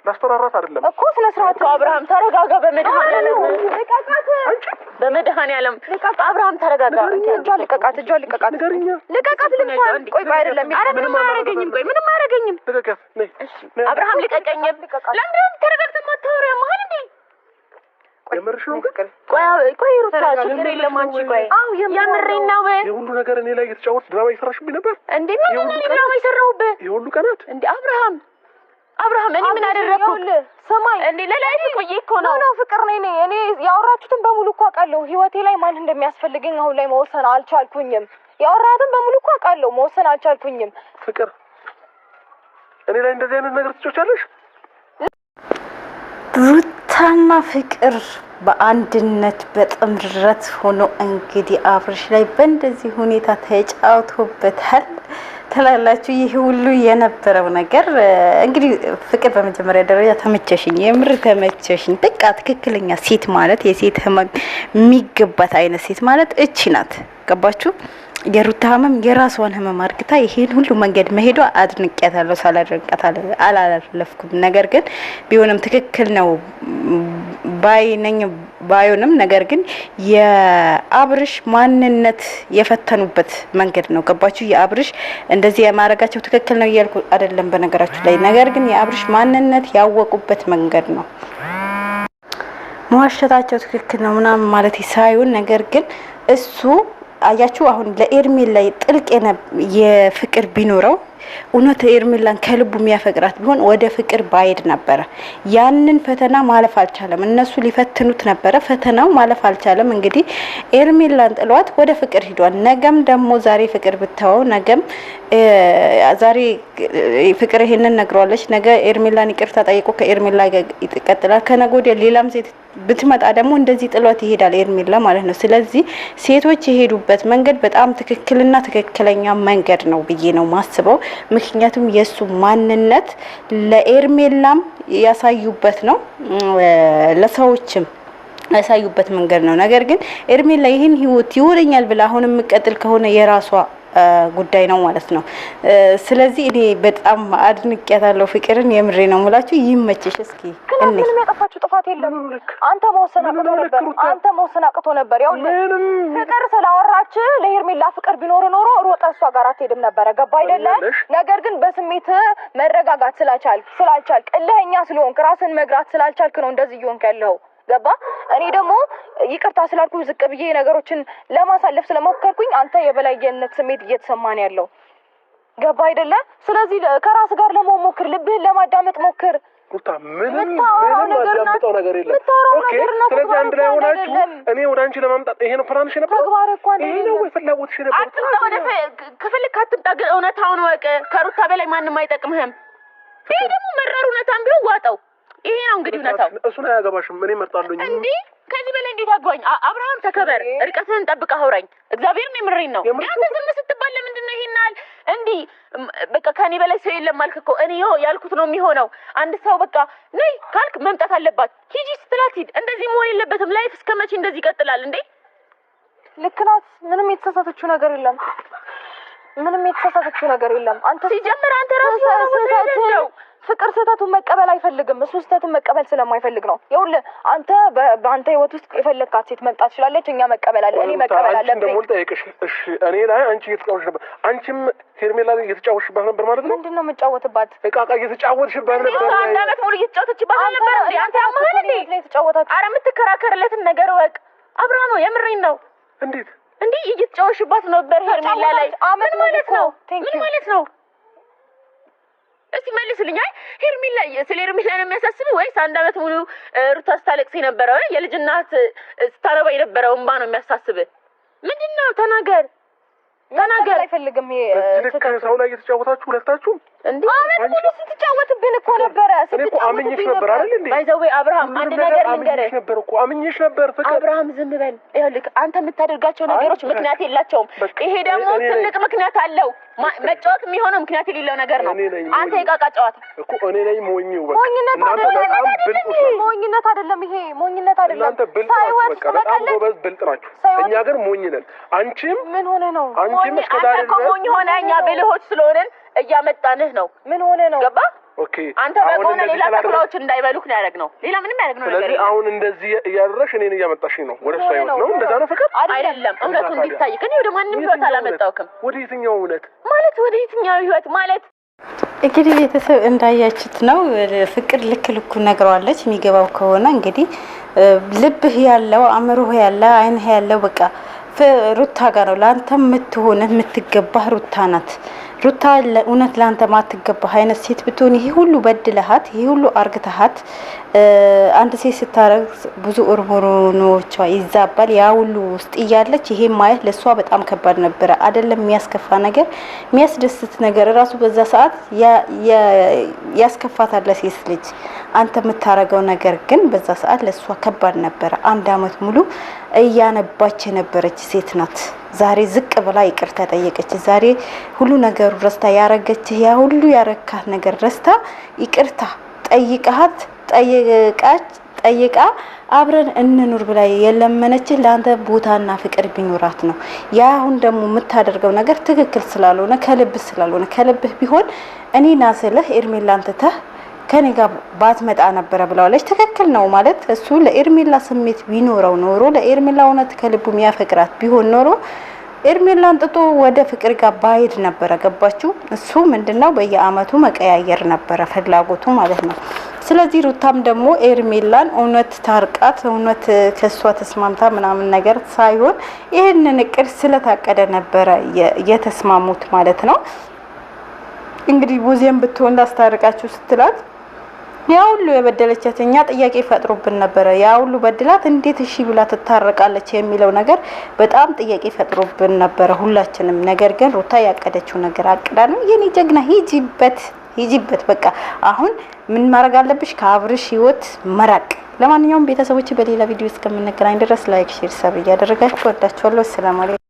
ላስፈራራት አይደለም እኮ ስነ ስርዓት። አብርሃም ተረጋጋ፣ በመድኃኒዓለም በመድኃኒዓለም አብርሃም ተረጋጋ። እጇን ልቀቃት፣ እጇን ልቀቃት፣ ልቀቃት፣ ልብሷን። ቆይ ቆይ፣ አይደለም። ኧረ ምንም አያደርገኝም። ቆይ ምንም አያደርገኝም። አብርሃም ልቀቀኝ። ለምንድን ነው ተረጋግተህ የማታወሪው? ያመሀል እንዴ? ቆይ ቆይ፣ ሩታ ችግር የለም አንቺ ቆይ። የምሬን ነው። የሁሉ ነገር እኔ ላይ እየተጫወትሽ ድራማ እየሰራሽብኝ ነበር እንዴ? ምንድን ነው ድራማ የሰራሁብህ? የሁሉ ቀናት እንዴ? አብርሃም አብርሃም እኔ ምን አደረግኩ? ስማኝ እንዴ ለ life ብዬ እኮ ነው። No ፍቅር ነኝ እኔ ያወራችሁትን በሙሉ እኮ አውቃለሁ። ህይወቴ ላይ ማን እንደሚያስፈልገኝ አሁን ላይ መወሰን አልቻልኩኝም። ያወራትን በሙሉ እኮ አውቃለሁ፣ መወሰን አልቻልኩኝም። ፍቅር እኔ ላይ እንደዚህ አይነት ነገር ትጮቻለሽ? ሩታና ፍቅር በአንድነት በጥምረት ሆኖ እንግዲህ አብርሽ ላይ በእንደዚህ ሁኔታ ተጫውቶበታል ትላላችሁ። ይህ ሁሉ የነበረው ነገር እንግዲህ ፍቅር በመጀመሪያ ደረጃ ተመቸሽኝ፣ የምር ተመቸሽኝ። በቃ ትክክለኛ ሴት ማለት የሴት ህመም የሚገባት አይነት ሴት ማለት እቺ ናት። ገባችሁ? የሩታ ህመም የራሷን ህመም አርግታ ይሄን ሁሉ መንገድ መሄዷ አድንቄያታለሁ። ሳላደንቃት አላለፍኩም። ነገር ግን ቢሆንም ትክክል ነው ባይነኝ ባይሆንም ነገር ግን የአብርሽ ማንነት የፈተኑበት መንገድ ነው። ገባችሁ? የአብርሽ እንደዚህ የማድረጋቸው ትክክል ነው እያልኩ አይደለም በነገራችሁ ላይ። ነገር ግን የአብርሽ ማንነት ያወቁበት መንገድ ነው። መዋሸታቸው ትክክል ነው ምናምን ማለት ሳይሆን ነገር ግን እሱ አያችሁ አሁን ለኤርሜላ ጥልቅ የፍቅር ቢኖረው እውነት ኤርሜላን ከልቡ የሚያፈቅራት ቢሆን ወደ ፍቅር ባይሄድ ነበረ። ያንን ፈተና ማለፍ አልቻለም። እነሱ ሊፈትኑት ነበረ፣ ፈተናው ማለፍ አልቻለም። እንግዲህ ኤርሜላን ጥሏት ወደ ፍቅር ሂዷል። ነገም ደግሞ ዛሬ ፍቅር ብተወው ነገም ዛሬ ፍቅር ይሄንን ነግሯለች፣ ነገ ኤርሜላን ይቅርታ ጠይቆ ከኤርሜላ ይቀጥላል። ከነገ ወዲያ ሌላም ሴት ብትመጣ ደግሞ እንደዚህ ጥሏት ይሄዳል ኤርሜላ ማለት ነው። ስለዚህ ሴቶች የሄዱበት መንገድ በጣም ትክክልና ትክክለኛ መንገድ ነው ብዬ ነው ማስበው። ምክንያቱም የእሱ ማንነት ለኤርሜላም ያሳዩበት ነው፣ ለሰዎችም ያሳዩበት መንገድ ነው። ነገር ግን ኤርሜላ ይህን ህይወት ይውለኛል ብላ አሁን የምቀጥል ከሆነ የራሷ ጉዳይ ነው ማለት ነው። ስለዚህ እኔ በጣም አድንቄያታለሁ ፍቅርን፣ የምሬ ነው የምላችሁ። ይመችሽ። እስኪ ምንም ያጠፋችሁ ጥፋት የለም። አንተ መወሰን አቅቶ ነበር። አንተ መወሰን አቅቶ ነበር። ያው ፍቅር ስላወራች ለሄርሜላ ፍቅር ቢኖር ኖሮ ሮጠ እሷ ጋር አትሄድም ነበረ። ገባ አይደለ? ነገር ግን በስሜት መረጋጋት ስላልቻልክ እልኸኛ ስለሆንክ ራስን መግራት ስላልቻልክ ነው እንደዚህ እየሆንክ ያለው። ገባ? እኔ ደግሞ ይቅርታ ስላልኩኝ ዝቅ ብዬ ነገሮችን ለማሳለፍ ስለሞከርኩኝ አንተ የበላይነት ስሜት እየተሰማን ያለው ገባ አይደለ? ስለዚህ ከራስ ጋር ለመሆን ሞክር፣ ልብህን ለማዳመጥ ሞክር። ሩታ ምንም ምንም አዳምጠው ነገር የለም። Okay፣ ስለዚህ አንድ ላይ ሆናችሁ እኔ ወደ አንቺ ለማምጣት ይሄ ነው ፕላንሽ የነበረው? ተግባር እኮ ይሄ ነው ወይ ፍላጎትሽ የነበረው? አትምጣ፣ ወደ ከፈለክ አትምጣ፣ ግን እውነታውን እወቅ። ከሩታ በላይ ማንም አይጠቅምህም። ይሄ ደግሞ መራር እውነታም ቢሆን ዋጠው። ይሄ ነው እንግዲህ እውነታው። እሱን አያገባሽም። እኔ እመርጣለሁኝ። እንዴ ከዚህ በላይ እንዴት አግባኝ? አብርሃም ተከበር፣ ርቀትህን ጠብቀህ አውራኝ። እግዚአብሔርን የምሬን ነው። አንተ ዝም ስትባል ለምንድን ነው ይሄን ያህል እንዲህ በቃ ከኔ በላይ ሰው የለም አልክ እኮ። እኔ ያልኩት ነው የሚሆነው። አንድ ሰው በቃ ነይ ካልክ መምጣት አለባት። ሂጂ ስትላት ሂድ። እንደዚህ መሆን የለበትም። Life እስከ መቼ እንደዚህ ይቀጥላል እንዴ? ልክ ናት። ምንም የተሳሳተችው ነገር የለም። ምንም የተሳሳተችው ነገር የለም። አንተ ሲጀምር አንተ ራስህ ፍቅር ስህተቱን መቀበል አይፈልግም። እሱ ስህተቱን መቀበል ስለማይፈልግ ነው። ይኸውልህ አንተ በአንተ ህይወት ውስጥ የፈለግካት ሴት መምጣት ትችላለች። እኛ መቀበል አለ እኔ መቀበል አለብኝ። ደግሞ ልጠይቅሽ። እሺ እኔ ላይ አንቺ እየተጫወትሽ ነበር፣ አንቺም ሄርሜላ ላይ እየተጫወትሽባት ነበር ማለት ነው? ምንድን ነው የምጫወትባት? እቃ እቃ እየተጫወትሽባት ነበር። አንድ አመት ሙሉ እየተጫወተችባት አልነበር እንዴ? አንተ ያመሃል እንዴ? የተጫወታችሁ ኧረ የምትከራከርለትን ነገር እወቅ አብርሃም። የምሬን ነው። እንዴት እንዲህ እየተጫወትሽባት ነበር ሄርሜላ ላይ? ምን ማለት ነው? ምን ማለት ነው? እስቲ መልስልኝ። አይ ሄርሜላ፣ ስለ ሄርሜላ ነው የሚያሳስብህ ወይስ አንድ አመት ሙሉ ሩታ ስታለቅስ የነበረው የልጅ እናት ስታነባ የነበረው እንባ ነው የሚያሳስብህ? ምንድን ነው? ተናገር፣ ተናገር። አይፈልግም። ይሄ ልክ ሰው ላይ እየተጫወታችሁ ሁለታችሁም እንዴ? አመት ሙሉ ስትጫወትብን እኮ ነበረ። እኔ እኮ አምኜሽ ነበር አይደል እንዴ? By the way አብርሃም፣ አንድ ነገር ልንገርህ ነበር እኮ አምኜሽ ነበር። ፍቅር አብርሃም፣ ዝም በል። ይኸውልህ አንተ የምታደርጋቸው ነገሮች ምክንያት የላቸውም። ይሄ ደግሞ ትልቅ ምክንያት አለው። መጫወት የሚሆነው ምክንያት የሌለው ነገር ነው። አንተ የቃቃ ጨዋታ እኮ እኔ ነኝ ሞኝው። በቃ ሞኝነት አይደለም፣ ሞኝነት አይደለም፣ ይሄ ሞኝነት አይደለም። እናንተ ብልጥ ናችሁ፣ በቃ በጣም ጎበዝ ብልጥ ናችሁ። እኛ ግን ሞኝ ነን። አንቺም ምን ሆነ ነው? አንቺም እስከ ዛሬ አንተ እኮ ሞኝ ሆነ፣ እኛ ብልሆች ስለሆንን እያመጣንህ ነው። ምን ሆነ ነው? ገባ? Okay አንተ በጎነ ሌላ ተኩላዎች እንዳይበሉክ ነው ያደረግነው። ሌላ ምንም ያደረግነው ነገር ስለዚህ አሁን እንደዚህ እያደረግሽ እኔን እያመጣሽኝ ነው ወደ እሷ ህይወት ነው። እንደዛ ነው ፍቅር አይደለም። እውነቱ እንዲታይ እኔ ወደ ማንም ህይወት አላመጣውክም። ወደ የትኛው እውነት ማለት ወደ የትኛው ህይወት ማለት እንግዲህ ቤተሰብ እንዳያችሁት ነው። ፍቅር ልክ ልኩ ነግረዋለች። የሚገባው ከሆነ እንግዲህ ልብህ ያለው አእምሮህ ያለ አይንህ ያለው በቃ ሩታ ጋር ነው። ለአንተ የምትሆንህ የምትገባህ ሩታ ናት። ሩታ እውነት ለአንተ ማትገባህ አይነት ሴት ብትሆን ይሄ ሁሉ በድለሃት፣ ይሄ ሁሉ አርግተሃት፣ አንድ ሴት ስታረግዝ ብዙ ሆርሞኖቿ ይዛባል። ያ ሁሉ ውስጥ እያለች ይሄ ማየት ለእሷ በጣም ከባድ ነበረ። አይደለም የሚያስከፋ ነገር የሚያስደስት ነገር እራሱ በዛ ሰዓት ያስከፋታል ለሴት ልጅ። አንተ የምታረገው ነገር ግን በዛ ሰዓት ለእሷ ከባድ ነበረ። አንድ አመት ሙሉ እያነባች የነበረች ሴት ናት። ዛሬ ዝቅ ብላ ይቅርታ ጠየቀች። ዛሬ ሁሉ ነገሩ ረስታ ያረገች ያ ሁሉ ያረካት ነገር ረስታ ይቅርታ ጠይቃት ጠይቃች ጠይቃ አብረን እንኑር ብላ የለመነችህ ለአንተ ቦታና ፍቅር ቢኖራት ነው። ያ አሁን ደግሞ የምታደርገው ነገር ትክክል ስላልሆነ ከልብህ ስላልሆነ ከልብህ ቢሆን እኔ ናስልህ ኤርሜላን ትተህ ከኔ ጋር ባትመጣ ነበረ ብለዋለች። ትክክል ነው ማለት እሱ ለኤርሜላ ስሜት ቢኖረው ኖሮ ለኤርሜላ እውነት ከልቡ የሚያፈቅራት ቢሆን ኖሮ ኤርሜላን ጥቶ ወደ ፍቅር ጋር ባይሄድ ነበረ። ገባችሁ? እሱ ምንድነው በየአመቱ መቀያየር ነበረ ፍላጎቱ ማለት ነው። ስለዚህ ሩታም ደግሞ ኤርሜላን እውነት ታርቃት እውነት ከእሷ ተስማምታ ምናምን ነገር ሳይሆን ይህንን እቅድ ስለታቀደ ነበረ የተስማሙት ማለት ነው። እንግዲህ ቡዜም ብትሆን ላስታርቃችሁ ስትላት ያ ሁሉ የበደለቻት እኛ ጥያቄ ፈጥሮብን ነበረ። ያ ሁሉ በድላት እንዴት እሺ ብላ ትታረቃለች የሚለው ነገር በጣም ጥያቄ ፈጥሮብን ነበረ ሁላችንም። ነገር ግን ሩታ ያቀደችው ነገር አቅዳ ነው። የኔ ጀግና ሂጂበት፣ ሂጂበት። በቃ አሁን ምን ማድረግ አለብሽ? ከአብርሽ ህይወት መራቅ። ለማንኛውም ቤተሰቦች በሌላ ቪዲዮ እስከምንገናኝ ድረስ like፣ share፣ sub እያደረጋችሁ ወዳችኋለሁ። ሰላም አለይኩም።